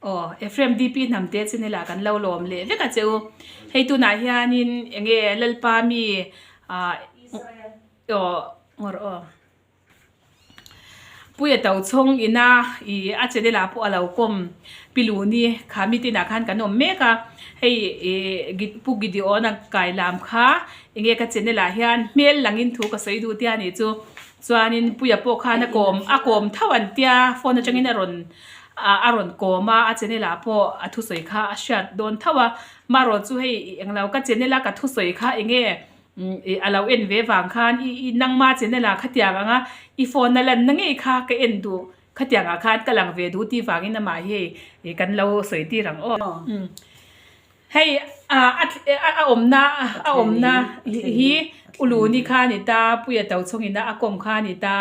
Aw Ephraim DP hnamte channel ah kan lo lawm leh vek a che u. Hei tunah hianin enge Lalpa mi ah aw ngawrh aw. Puia to chhawng ina ih a channel ah pawh a lo kawm pi Luni kha meeting ah khan kan awm mek a hei ih Pu Gideon-a kai lam kha enge ka channel ah hian hmel langin thu ka sawi duh tia nih chu chuanin Puia pawh khan a kawm a kawm tho an tia phone atangin a rawn ah a rawn kawm a a channel ah pawh a thusawi kha a hriat dawn tho a marawh chu hei englo ka channel a ka thusawi kha enge. Ih a lo en ve vang khan i i nangma channel ah khatiang anga i phone a lanna ngei kha ka en duh khatiang ah khan ka lang ve duh tih vangin amah hi hei ih kan lo sawi tir ang aw. Hei ah a a awmna a awmna hi Uluni kha a ni ta Puia to chhungin a kawm kha a ni ta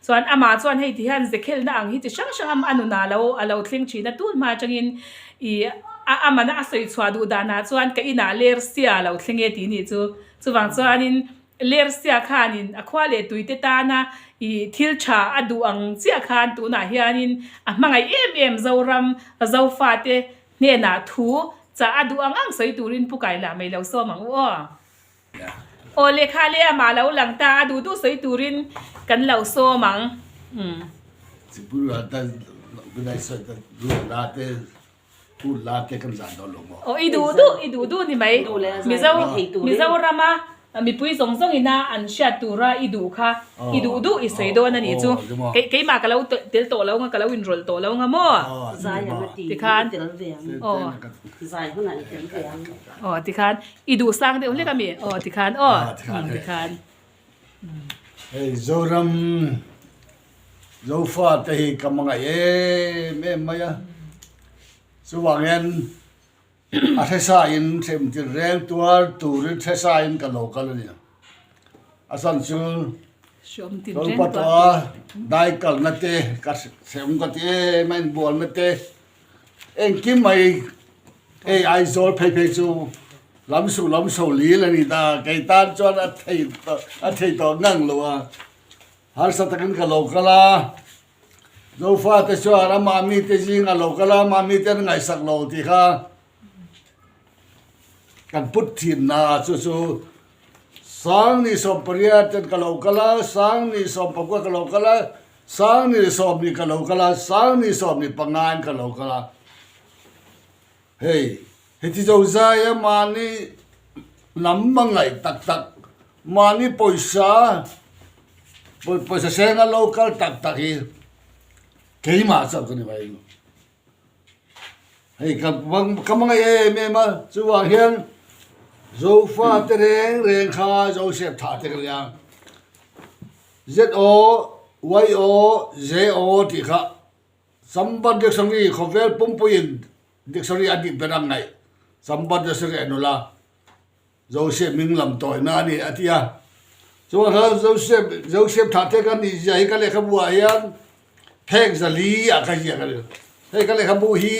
chuan amah chuan hei ti hian zekhelna ang hi chi hrang hrang a nunah lo a lo thleng thin a tun hma atangin Ih, a amana a sawi chhuah duh danah chuan ka inah Lersia a lo thleng e tih nih chu. Chuvang chuanin Lersia khanin a khua leh tuite tana ih thil tha a duh ang chiah khan tunah hianin a hmangaih em em Zoram Zofate hnenah thu chah a duh ang ang sawi turin Pu Kaila mai lo sawm ang u aw. Aw lehkha leh amah lo lang ta a duh duh sawi turin kan lo sawm ang. Aw i duh duh i duh duh ni mai. Mizo Mizorama mipui zawng zawng ina an hriat tura i duh kha i duh duh i sawi dawn a nih chu. Keimah ka lo tel tawh lo nga ka lo inrawlh tawh lo nga maw? Tikhan aw. Aw tikhan i duh sang deuh hlek ami aw tikhan aw tikhan. Hei Zoram Zofa te hi ka hmangaih em em mai a chuvangin a hresa in hrem tin reng tuar turin hresa in ka lo kal a ni a chhan chu Zopa tawha dai kalna te ka hrem ka ti em a inbualna te. Engkim mai hei Aizawl phei phei chu lam suh lam so lil a ni ta, kei tan chuan a thei a thei tawh ngang lo a, harsa takin ka lo kal a, Zofa te chuan a mahni te zing a lo kal a, mahni te an ngaihsak lo tih kha kan put thin na chu chu Sangni 18 ten ka lo kal a, Sangni 19 ka lo kal a, Sangni 20 ka lo kal a, Sangni 15 in ka lo kal a. Hei, heti zo zai a mahni lam a ngaih tak tak, mahni pawisa, pawisa senga lo kal tak tak hi keimah chauh ka ni mai. Hei ka ka hmangaih em em a, chuvang hian Zofa te reng reng kha Joseph thah te ka nia. ZO, YO, JO tih kha Sambat Dictionary khawvel pumpuiin dictionary a dik ber ang ngaih Sambat Dictionary a nula. Joseph hming lam tawina a ni a ti a. Chuan khan Joseph Joseph thah te ka nih zia hi ka lehkhabu ah hian phek zali ah ka ziak a ni. Hei ka lehkhabu hi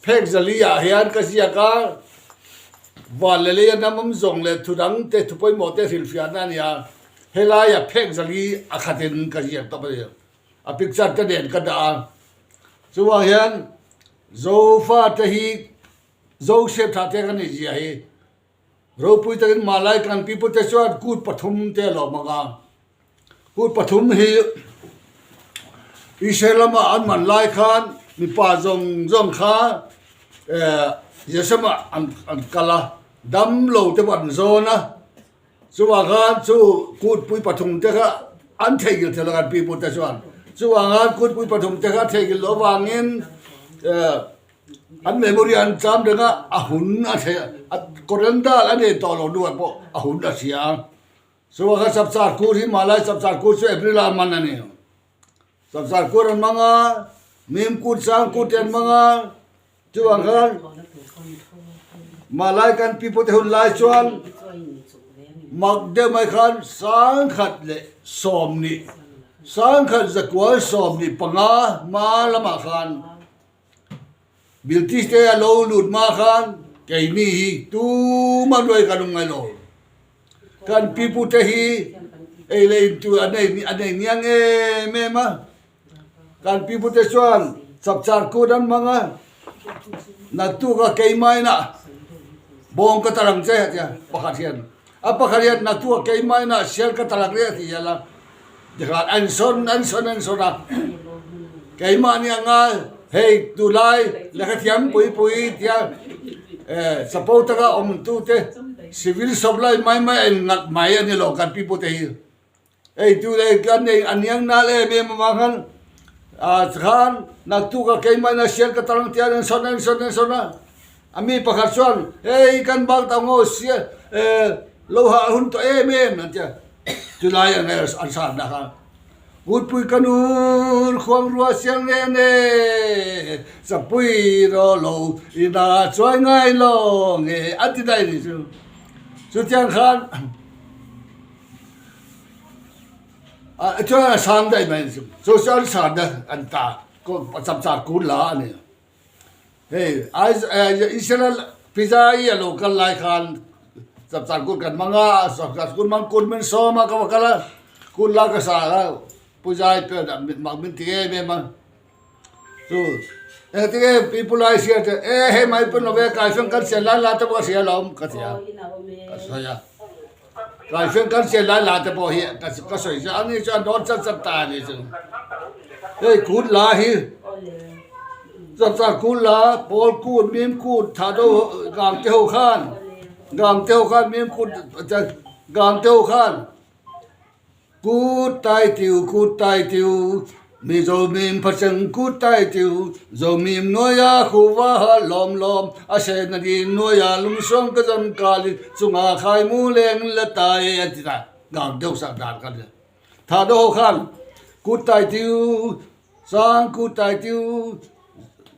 phek zali ah hian ka ziak a, van leh lei a nam awm zawng leh thu dang te thu pawimawh te hrilhfiahna a ni a, helaiah phek zali a khatin ka ziak tawp a ni. A picture te nen ka dah a. Chuvang hian Zofa te hi Joseph thah te ka nih zia hi ropui takin Malai kan pipute chuan kut pathum te a lo hmang a, kut pathum hi Israel lama an man lai khan mipa zawng zawng kha eh Jerusalem ah an an kal a, dam lo te pawh an zawn a, chuvang khan chu kutpui pathum te kha an theihnghilh thei lo kan pipute chuan, chuvang khan kutpui pathum te kha theihnghilh loh avangin eh. An memory an cham reng a, a hun a hre a calendar a nei tawh lo hnuah pawh a hun a hria a. Chuvang khan Chapchar Kur hi Malai Chapchar Kur chu April ah an man a ni. Chapchar Kur an hmang a, Mim Kut Sang Kut te an hmang a, chuvang khan Malai kan pipu te hun lai chuan mak deuh mai khan 1020, 1125 hma lamah khan Bilkis te a lo lut hma khan keini hi tuma nuai kan awm ngai lo. Kan pipute hi ei leh in tur an ei an ei ngiang em em a. Kan pipute chuan chapchar kut an hmang a. Naktuk a keimah inah bawng ka tar ang che a ti a, pakhat hian. A pakhat hian naktuk a keimah inah sial ka tar ang che a ti hial a. Tikhan an sawn an sawn an sawn a, keimah nia nga hei tunlai lehkha thiam pui pui tia chapo taka awm tute civil supply mai mai a inngat mai a ni lo kan pi pute hi. Hei tu leh kan nei a niang nal em em avang khan ah tikhan naktuk a keimah ina sial ka tar ang tia an sawn an sawn an sawn a, a mi pakhat chuan hei kan bak ta ngaw sial eh lo hah hun tawh em em an tia. Chulai ang e an sat na kha. Kutpui ka nur khuang rua siang nge nge chapui ro lo ina chuai ngai lo nge a ti daih ni chu. Chutiang khan a chuan a sang daih mai chu. Chu chu an sat na an ta chapchar kut la a ni. Hei Israel pizza i a lo kal lai khan chapchar kut kan hmang a, chapchar kut hmang kut min sawm a ka va kal a, kut la ka sa a puja i pek mak min ti em em a, chu engtin nge pi pu lai hria te e hei mai pawn lo ve kaifeng kan sian lai la te pawh ka hria alawm ka ti a, ka sawi a, kaifeng kan sian lai la te pawh hi ka sawi chu ani chuan dawn chat chat ta a ni chu, hei kut la hi. Chapchar kut la pawl kut mim kut tha do gang te ho khan gang te ho khan mim kut gang te ho khan kut tai tiu kut tai tiu mizo mim phacheng kut tai tiu zo mim nuaia khuva ha lawm lawm a sena din nuaia lungsawm ka zam kalin chunga khai mu leng la tai an ti ta gang deuh sak dan kha tha do ho khan kut tai tiu Sang kut tai tiu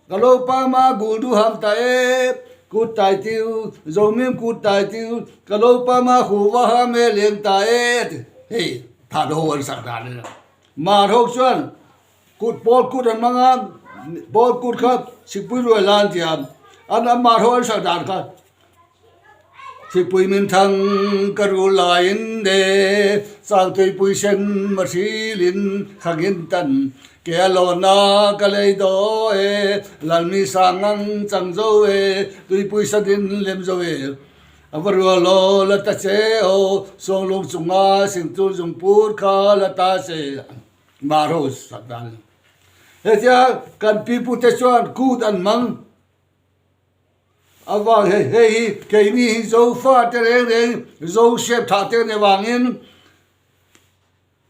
ka lo pa ma gul du ham ta e kut tai tiu zomim kut tai tiu ka lo pa ma hu va ha me leng ta e hei tha do an sak dan ni mar ho chuan kut pawl kut an hmang a pawl kut kha sikpui ruai la an ti a an mar ho an sak dan kha Thipui min thang ka ru laiin le Sangtuipui sen mahrilin khangin tan ke a lawna ka lei daw e Lalmi sangang chang zo e Tuipui sanin lem zo e A va rua law la ta che aw Suanglung chunga singtu zungpur kha la ta che Maro sak dan Hetia kan pipute chuan kut an hmang. A vang hei hei hi keini hi Zofa te reng reng Joseph thah te ni vangin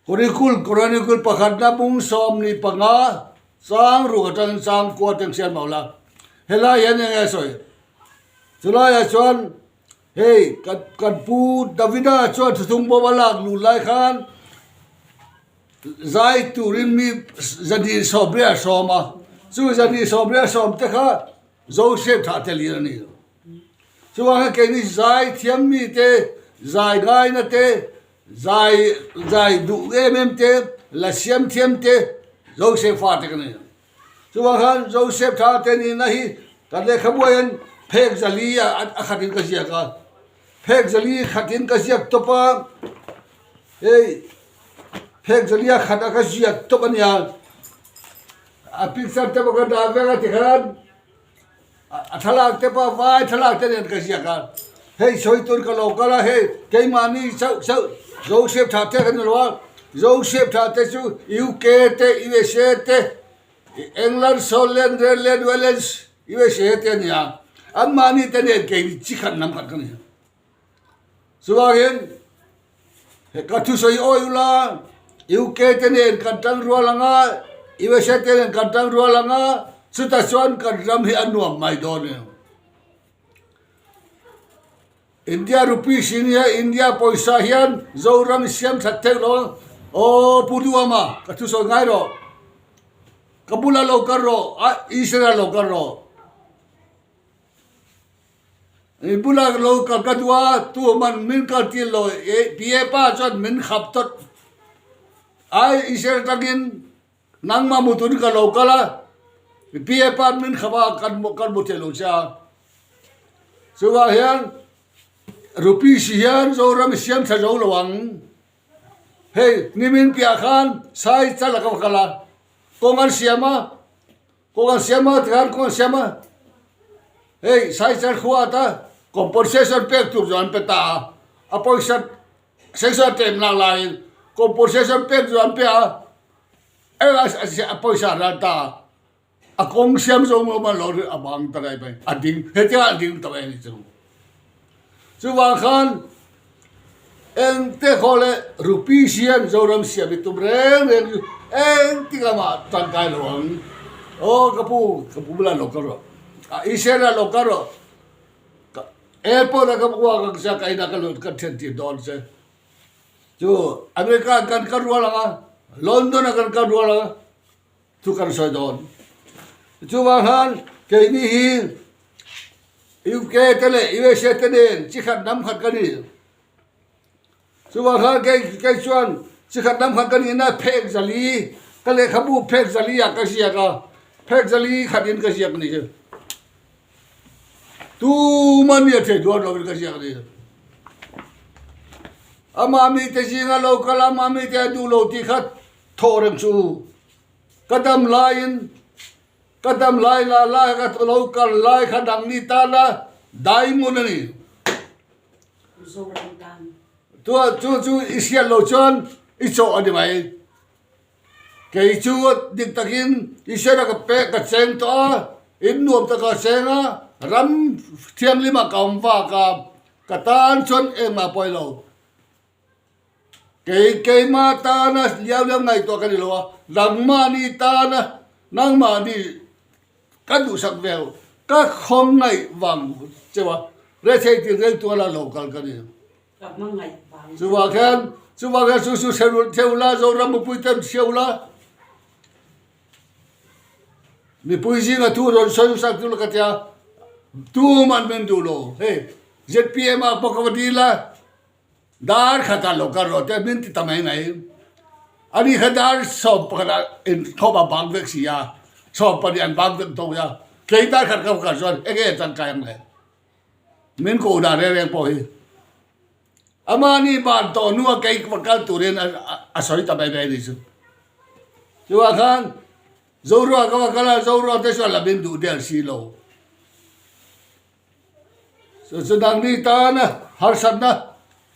Kurikul Chronicle pakhatna bung 15 chang ruk atangin chang kua teng siam lo la helai hian eng nge a sawi chulaiah chuan hei kan kan pu Davida chuan thuthlung bawm a lak lut lai khan Zai turin mi zahnih sawmriat sawm a, chu zahnih sawmriat sawm te kha Joseph thah tel in a ni. Chuvangin keini zai thiam mi te, zai ngaina te, zai zai duh em em te, la siam thiam te Joseph fa te ka ni. Chuvang khan Joseph thah te nihna hi kan lehkhabu ah hian phek zali a khatin ka ziak a, phek zali khatin ka ziak tawp a, hei Phek zalia khat a ka ziak tawp a nia, a picture te pawh ka dah vek a tikhan a thlalak te pawh a vai thlalak te nen ka ziak a, hei sawi tur ka lo kal a hei keimahni chauh chauh Joseph tha te ka ni lo a, Joseph tha te chu UK te USA te England Scotland Ireland Wales USA te a ni a, anmahni te nen keini chi khat lam khat ka ni. Chuvangin ka thusawi awi ula UK te nen kan tang rual ang a, USA te nen kan tang rual ang a, chutah chuan kan ram hi a nuam mai dawn e. India rupees in hian India pawisa hian Zoram siam that thei lo ang. Aw Pu Duhama ka thusawi ngai rawh. Ka bula lo kal rawh, Israel lo kal rawh. I bulah lo kal ka duh a, tuman min kal tir lo e, PA pa chuan min khap tawt. Ai Israel atangin nangmah mu turin ka lo kal a, PA pa min khap a kan kan mu thei lo che a. Chuvang hian rupees hian Zoram i siam tha zo lo ang. Hei nimin piah khan sai chal a ka va kal a, kawng an siam a, Kawng an siam a, tikhan kawng an siam a. Hei Saichar khua ta compensation pek tur chu an pe ta a, a pawisa sanction tlem lak laiin compensation pek chu an pe a, a pawisa ral ta a, a kawng siam zawng awm a lo a bang ta daih mai, a ding hetiang a ding ta mai a ni chu. Chuvang khan engte khaw leh rupee siam Zoram siam hi tum reng reng chu engtik lamah tangkai lo ang. Aw ka pu, ka pu bulah lo kal rawh, a Israel ah lo kal rawh, ka airport ah ka uak ang che a, ka inah ka lut ka then tir dawn che. Chu America ah kan kal rual ang a, London ah kan kal rual ang a, Chu kan sawi dawn. Chuvang khan keini hi UK te leh USA te nen chi khat hnam khat ka ni. Chuvang khan kei kei chuan chi khat hnam khat ka nihna phek zali ka lehkhabu phek zali ah ka ziak a, phek zali khatin ka ziak a ni chu. Tuma mi a thei duan lovin ka ziak a ni. Amah mite zinga lo kal a, amah mite a duh lo tih kha Thawh reng chu ka dam laiin ka dam lai la lai ka lo kal lai kha dang ni tana diamond a ni. Chu chu chu i hriat loh chuan i chawh a ni mai. Kei chu dik takin i hriat a ka pek ka cheng tawh a, in nuam tak ka cheng a, ram thianghlim ah ka awm vak a, ka tan chuan engmah pawi lo. Kei keimah tana liau liau ngaihtuah ka ni lo a, nangmahni tana nangmahni ka duhsak ve lo, ka khawngaih vang cheu a, rethei tin reng tuala lo kal ka ni. Chuvang khian chuvang khian chu chu theu la Zoram mipui ten hriau la, mipui zinga thu rawn sawi sak chu la ka tia, tuman min duh lo, hei zpm ah pawh ka va dil a. Dar khatah lo kal rawh teh min ti ta mai mai. Ani kha dar 11 ah in khawp a bang vek si a, 12 an bang vek tawh a, kei dar khat ka va kal chuan enge a tangkai ang le? Min koh dan reng reng pawh hi amahni ban tawh hnua kei va kal turin a sawi ta mai mai a ni chu. Chuvang khan Zoruah ka va kal a, Zoruah te chuan la min duh der si lo. Chu chu nangni tana harsatna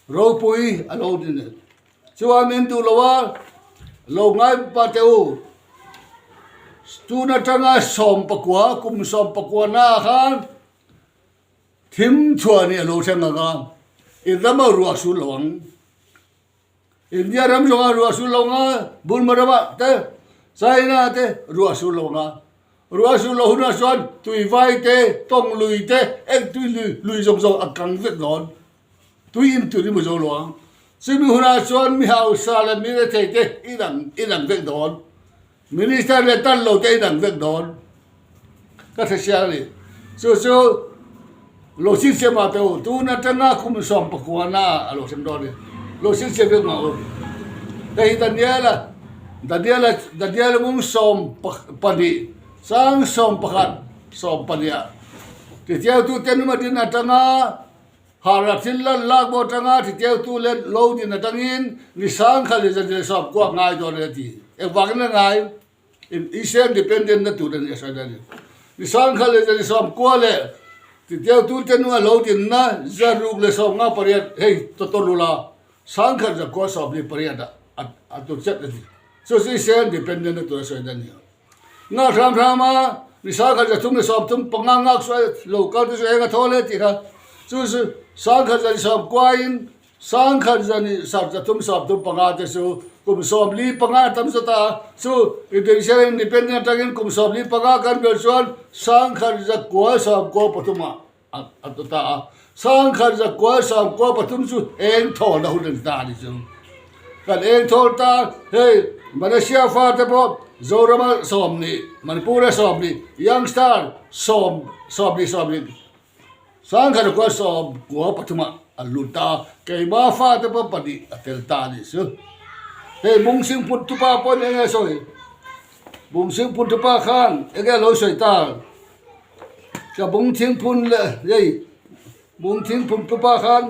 ropui a lo ni nen. Chuan min duh lo a, lo ngai pa teh u. Tun atanga 19, kum 19 na khan thim chhuah ni a lo thleng ang a, i rama ruah sul lo ang. India ram zawngah ruah sur lo nga, Burma ramah te, China te ruah sur lo nga. Ruah sur lo hunah chuan tuivai te, tawng lui te, eng tui lui lui zawng zawng a kang vek dawn. Tui in tur i hmu zo lo ang. Chumi hunah chuan mi hausa leh mi rethei te i dang i dang vek dawn. Minister leh tan lo te i dang vek dawn. Ka hre siang a ni. Chu chu lo chhinchhiah mah teh u, tun atanga kum 19 na a lo thleng dawn a ni. Lo chhinchhiah vek mah u. Hei hi Daniela, Daniela, Daniela mung 12, chang 11, 12 ah titiautu te numa din atanga Hara thil lan lak maw atanga titiautu leh lo din atangin ni sangkhat leh zanriah sawm kuak ngai dawn a ni a ti. Engvangin a ngai? Israel independent na tur a ni a sawi a ni. Ni 10,000 leh 190 leh titiautu te nunga lo dinna 658 hei tawtawlula 1198 ah a tur chet a ni. Chu chu Israel independent na tur a sawi a ni. Nghak hram hram a, ni 1335 nghak chu lo kal te chu eng a thaw le tih kha chu chu 1190 in 1335 te chu kum 45 tam zawt a, chu Indonesia independent atangin kum 45 kan belh chuan 1993 ah a tu ta a, 1993 chu eng thawl a hun a ni ta a ni chu. Kan eng thawl ta hei Malaysia fa te pawh Zorama 20, Manipur-a 20, youngster sawm 20 20 1993 ah an lut ta a, keimah fate pawh pahnih a tel ta a nih chu. Hei Mungsing Phuntupa pawhin eng nge sawi? Mungsing Phuntupa khan eng nge a lo sawi ta? Ka Mungsing Phun leh hei Mungsing Phuntupa khan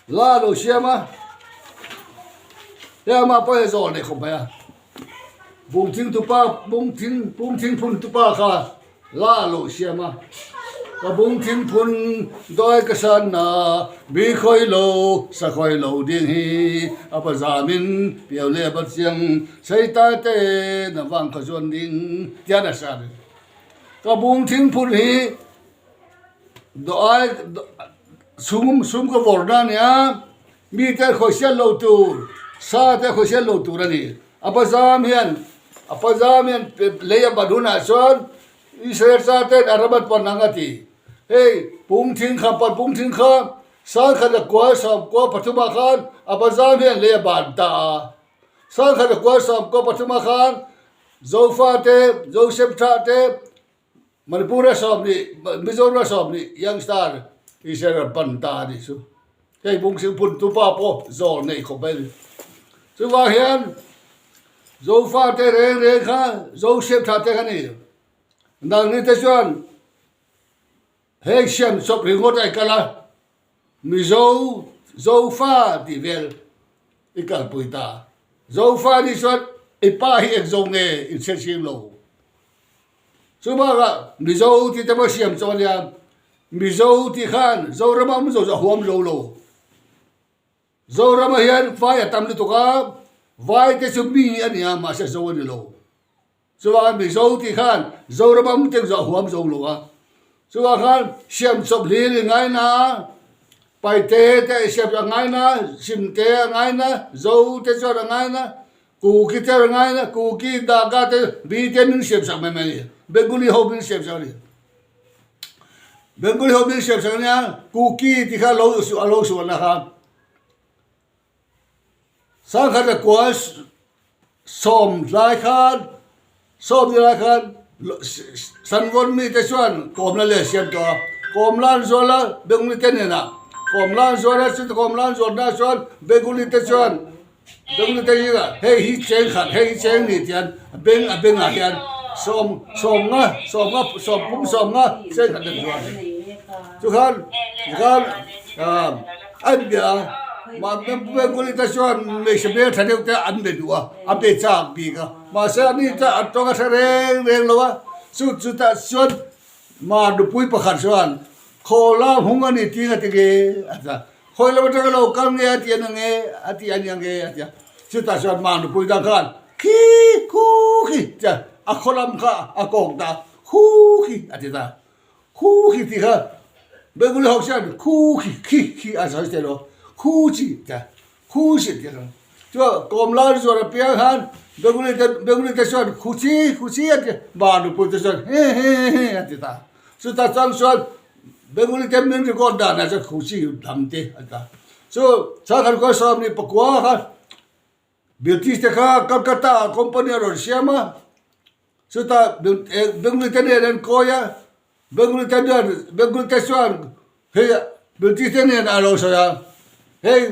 la a lo siam a, hei amah pawh hi a zawl nei khawp mai a. Bungthing tupa Bungthing Bungthing Phuntupa kha. La lo siam a, ka bung thingphun dawi ka sanna bi khawi lo sa khawi lo ding hi a pa zamin piau leh bat chiang sei tai te na vang kha zuan ding tian a sa ni. Ka bung thingphun hi dawai sum sum ka vawrh na nia mi te khawi sial lo tur sa te khawi sial lo tur a ni. A pa zam hian a pa zam hian lei a ban hunah chuan Israel cha ten a ram an pan ang a ti. Hei pung thing kha pan pung thing kha sangkhat a kual sawmkua pathumah khan a pa zam hian lei a ban ta a. Sangkhat a kual sawmkua pathumah khan Zofa te Joseph tha te Manipur a 20 Mizoram a 20 youngster Israel an pan ta a nih chu. Hei Bungsing phun tupa pawh zawl nei khawp mai a ni. Chuvang hian Zofa te reng reng kha Joseph tha te kha ni. Nangni te chuan heng siam chawp ringawt a i kal a, Mizo Zofa tih vel i kalpui ta. Zofa nih chuan i pa hi eng zo nge i chhiatchhing lo. Chu bakah Mizo tih te pawh siam chu a nia, Mizo tih khan Zorama awm zo chu a huam zo lo. Zorama hian vai a tam lutuk a, vai te chu mi a nia mahse zo a ni lo. Chuvangin Mizo tih khan Zorama awm te chu a huam zo lo a. Chuvang khan siam chawp hlir i ngai na, Paite te siam a ngai na, Simte a ngai na, Zo te chuan a ngai na, Kuki te a ngai na, Kuki, Naga te bi te min siam sak mai mai a ni. Bengali ho min siam sak a ni. Bengali ho min siam sak a nia, Kuki tih kha lo a lo suahna kha Sangkhat a kual sawm lai khan sawm ni lai khan Sanvawn mite chuan kawmna leh siam tawh a, kawmna an zual a Bengali te hnenah kawmna an zual a chuti kawmna an zual hna chuan Bengali te chuan Bengali te zingah hei hi cheng khat hei hi cheng ni tian a beng a bengah hian sawm sawm nga sawm nga sawm pum sawm nga cheng khat an zual a ni chukhan tikhan an bia a. Bengali te chuan hmeichhe hmel tha deuh te an be duh a, a be chak bik a. Mahse a ni chuan an tawng a hre reng reng lo a, chu chutah chuan ma nupui pakhat chuan khaw la hung a ni tih a ti nge a ti a, khawi lam atanga lo kal nge a ti a nge a ti a nia nge a ti a, chutah chuan ma nupui dang khan khi khu khi tia a khaw lam kha a kawk ta khu khi a ti ta. Khu khi tih kha Bengali ho chuan khu khi khi khi a sawi tel lo khu chi tia khu chi tih kha chuan kawm lai zuar apiang khan Bengali te Bengali te chuan khu chi khu chi a ti ba nupui te chuan he he he a ti ta chutah chuan chuan Bengali te min record dan ah chuan khu chi lam te a ti ta chu Chhakhan khaw sawmhnih pakua kha British te kha Calcutta ah company a rawn siam a. Chutah Bengali te nen an kawi a, Bengali te nen Bengali te chuan hei British te nen a lo sawi a, hei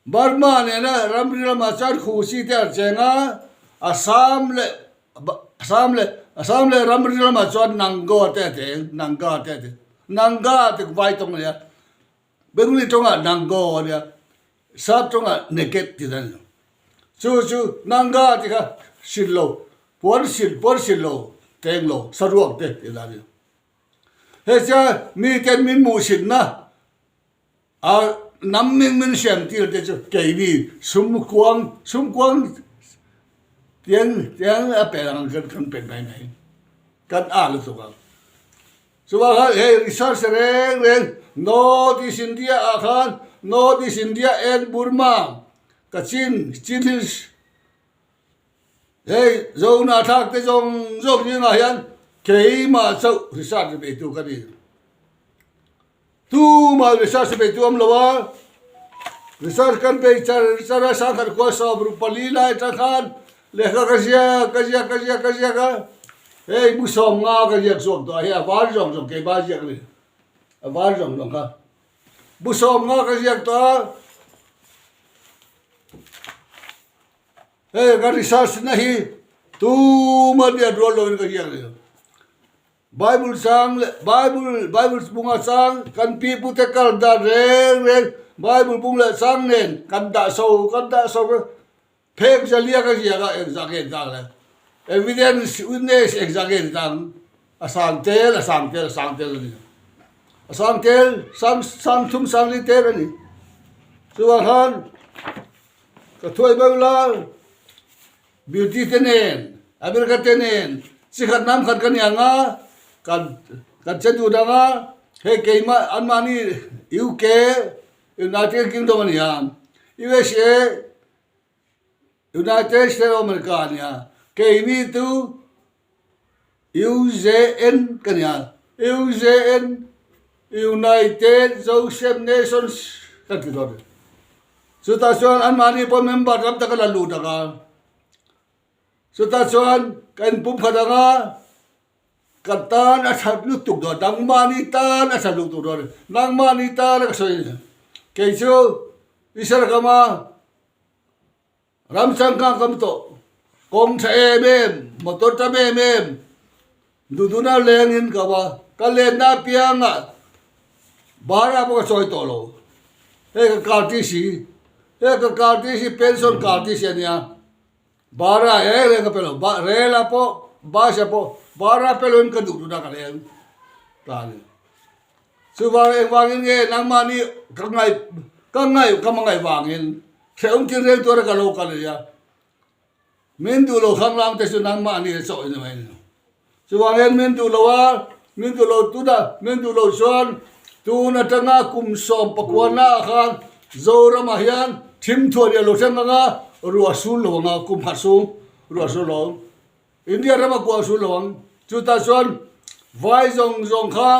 Burma nena ramri lamah chuan Khusi te an cheng a, Assam leh Assam leh Assam leh ramri lamah chuan Nanggo te a cheng, Nanga te a cheng, Nanga te vai tawng a nia. Bengali tawngah Nango a nia, Sap tawngah Naked tih a ni. Chu chu Nanga tih kha sil lo, puan sil, puan sil lo, teng lo, saruak te tih a ni. Hei chuan miten min hmuhsitna a hnam min min siam tir te chu keini sum kuang, sum kuang tiang tiang a pe ang kan pe mai mai, kan a lutuk ang. Chuvang khan hei research reng reng North East India ah khan North East India and Burma, Kachin, Chin Hills hei Zona thlak te zawng zawng zingah hian keimah chauh research beitu ka ni. Tumah research beitu awm lo a, research kan bei char char a sangkhat khua 14 lai atang khan lehkha ka ziak ka ziak ka ziak ka ziak a, hei bu 50 ka ziak chhuak tawh a, hei a var zawng zawng keimah ziak a ni, a var zawng zawng kha bu 50 ka ziak tawh a, hei ka research na hi tumah diat rual loin ka ziak a ni. Bible chang leh Bible Bible bunga chang kan pi pute kal dan reng reng Bible bung leh chang nen kan dah so kan dah so phek zalia ka ziak a engzah nge engzah le. Evidence, witness engzah nge ni ta ang? A sang tel, a sang tel, a sang tel a ni. A sang tel, sang sang thum sang li tel a ni. Chuvang khan ka thuai beuh la, Beauty te nen, America te nen, chi khat nam khat ka ni ang a, kan kan che dun ang a, hei keimah anmahni UK, United Kingdom a ni a, USA, United States of America a ni a, keini chu UJN ka ni a, UJN United Joseph Nations kan ti dawn a ni. Chutah chuan anmahni pawh member tam tak a la lut ang a, chutah chuan ka inpumkhat ang a, ka tan a that lutuk dawn, nangmahni tan a that lutuk dawn a ni, nangmahni tan a ka sawi a ni. Kei chu Israel rama ram changkang ka hmu tawh, kawng tha em em, motor tam em em, duhduna lengin ka va, ka lenna apiangah Bara pawh ka sawi tawh lo. Hei ka car ti si, hei ka car ti si pension car ti si a nia. Bara reng reng ka pe lo, ba rel ah pawh bus ah pawh bara pe loin ka duh tuna ka leng ta a ni. Chuvang engvangin nge nangmahni ka ngai ka ngai ka hmangaih vangin hrehawm tin reng tura ka lo kal a nia. Min duh lo khanglang te chu nangmahni a chawh in a mai a ni. Chuvangin min duh lo a, min duh lo tunah min duh lo chuan tun atanga kum 19 ah khan Zoramah hian thim thuah nih a lo thleng ang a, ruah sul lo ang a, kum khat sung ruah sul lo ang. India rama kuah sul lo ang. Chutah chuan vai zawng zawng kha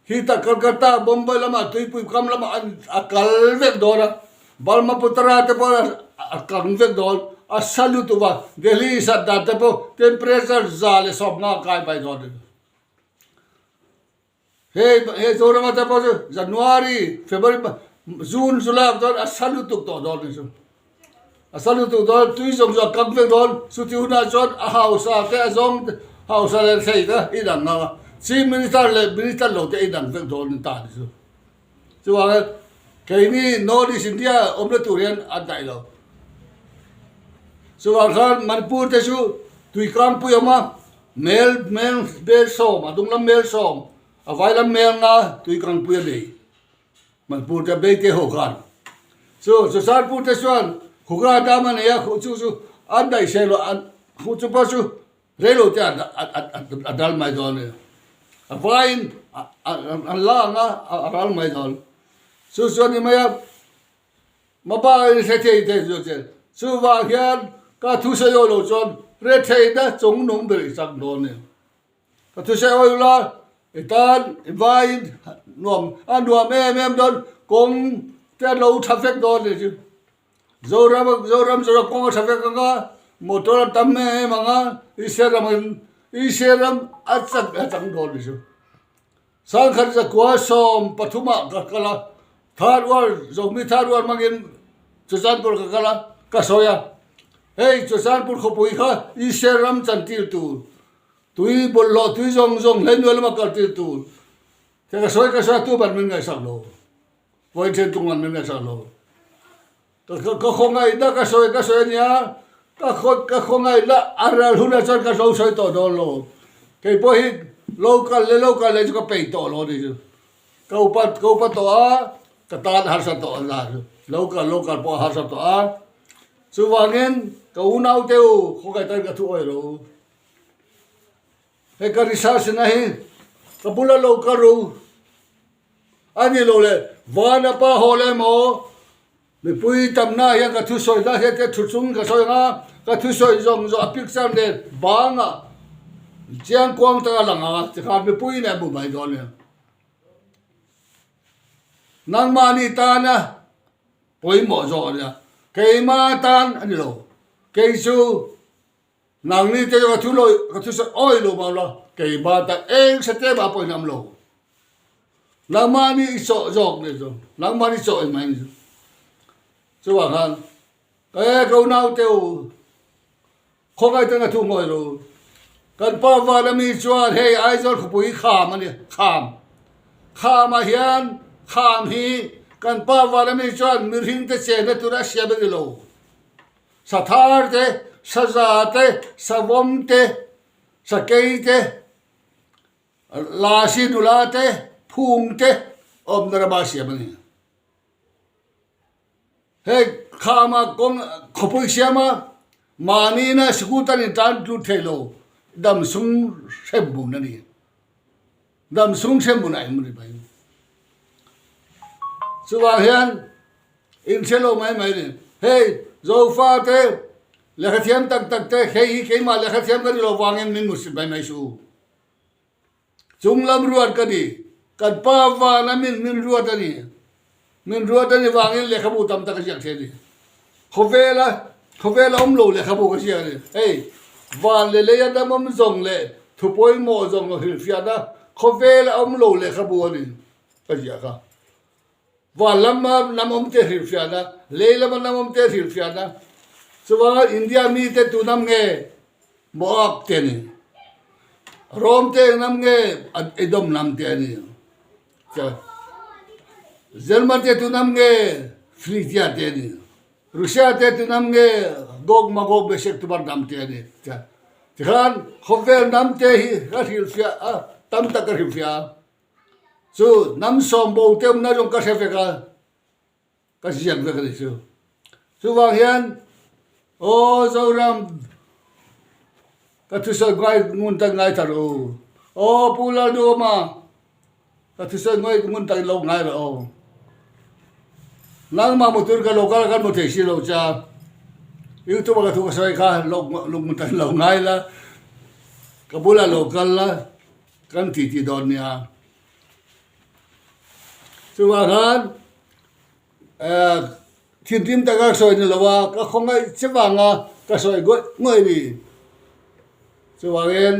Hita Calcutta, Bombay lamah tuipui kam lamah an a kal vek dawn a, Brahmaputra te pawh a kang vek dawn, a sa lutuk a, Delhi sat dan te pawh temperature 115 kai mai dawn a ni. Hei hei Zorama te pawh chu January, February, June, July ah chuan a sa lutuk tawh dawn a ni chu. A sa lutuk dawn, tui zawng zawng a kam vek dawn, chuti hunah chuan a hausa te a zawng te, hausa leh thei te in ang ang a, Chief Minister leh Minister lo te in ang vek dawn an ta a ni chu. Chuvangin keini North East India awmna tur hian an daih lo. Chuvang khan Manipur te chu tuikangpui awm a, mel mel mel 10, a dung lam mel 10, a vai lam mel 5 tuikangpui a nei. Manpur te beite ho khan chu Churchandpur te chuan Khuga dam a nei a, khuh chu chu an daih se lo an khuh chu pawh chu reilo te a dal mai dawn a ni. A vaiin an la ang a, a ral mai dawn. Chu chu a ni mai a, Mapa in hre thei thei chu che. Chuvang hian ka thusawi aw lo chuan retheihna chungnung ber i chak dawn a ni. Ka thusawi awi ula i tan i vaiin nuam a nuam em em dawn kawng te a lo tha vek dawn a ni chu. Zoram Zoram zawrh kawng a tha vek ang a, motor a tam em em ang a, Israel ram in Israel ram a chak a chang dawn a ni chu. Sangkhat 113 ah ka kal a, third world Zomi third world hmangin Churachandpur ka kal a, ka sawi a, hei Churachandpur khawpui kha Israel ram chantir tur Tui bawlhhlawh tui zawng zawng hleihnuai lama kal tir tur te ka sawi ka sawi a tu ban min ngaihsak lo vawiin then tung an min ngaihsak lo ka ka khawngaihna ka sawi ka sawi ania ka khaw ka khawngaihna a ral hunah chuan ka lo sawi tawh dawn lo kei pawh hi lo kal leh lo kal leh chu ka peih tawh lo a ni chu ka upa ka upa tawh a ka tan harsa tawh a la chu lo kal lo kal pawh a harsa tawh a chuvangin ka unaute u khawngaih takin ka thu awih rawh u. Hei ka research na hi ka bula lo ka ru a ni lo le van a pa haw le maw mipui tamna hian ka thusawi na hian te thu chung ka sawi ang a ka thusawi zawng zawng a picture nen banga chiang kuang taka lang ang a tikhan mipui in a hmu mai dawn nia nangmahni tana pawimawh zawk a nia keima tan a ni lo kei chu. Nangni te chu ka thu lo, ka thu sawi awi lo mau la, keimah tak eng hre tlem ah pawhin am lo. Nangmahni i chawh zawk nih chu, nangmahni chawh in mai ni chu. Chuvang khan, e ka unau te u, khawngaih ten ka thu ngawi lo u. Kan pa van ami chuan hei Aizawl khawpui hi kham a ni, kham. Kham ah hian, kham hi kan pa van ami chuan mihring te chenna tura siam a ni lo. Sathar te. saza te, savawm te, sakei te, lasi nula te, phung te awmna rama siam a ni. Hei khama kawng khawpui siama mahnina scooter in tan tlut thei lo dam sung hrem bun a ni. Dam sung hrem bun a eng ni mai. Chuvang hian inhre lo mai mai ni. Hei Zofa te lehkha thiam tak tak te hei hi keimah lehkha thiam ka ni lo vangin min hmu mai mai suh u. Chung lam ruat ka ni. Kan pa vana min min ruat a ni. Min ruat a ni vangin lehkhabu tam tak a ziak thei a ni. Khawvela khawvela awm lo lehkhabu ka ziak a ni. Hei, van leh leia dam awm zawng leh thu pawimawh zawng lo hrilhfiahna khawvela awm lo lehkhabu a ni ka ziak a. Van lama lam awm te hrilhfiahna, lei lama lam awm te hrilhfiahna. Chuvanga India mite tunam nge Moab te a ni. Rom te eng lam nge Edom lam te a ni. German te tunam nge Phrygia te a ni. Russia te tunam nge Gog Magog Meshek Tubal ram te a ni. Tikhan khawvel ram te hi ka hrilhfiah a, tam tak ka hrilhfiah a. Chu hnam sawm bo te awmna zawng ka hre vek a. Ka ziak vek a ni chu. Chuvang hian Aw Zoram ka thusawi ngai ngun tak ngai ta rawh u. Aw Pu Lalduhawma ka thusawi ngai ngun tak lo ngai rawh aw. Nangmah motor ka lo kal a kan hmu thei si lo cha. YouTube a ka thu ka sawi kha lo ngun tak lo ngai la. Ka bulah lo kal la kan ti ti dawn nia. Chuvang khan thinrim taka ka sawi ni lo a, ka khawngaih che vanga ka sawi ngawih ngawih a ni. Chuvangin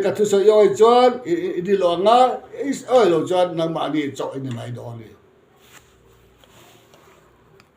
ka thusawi i awih chuan i ni lo ang a, i awih loh chuan nangmahni chawh i ni mai dawn a ni.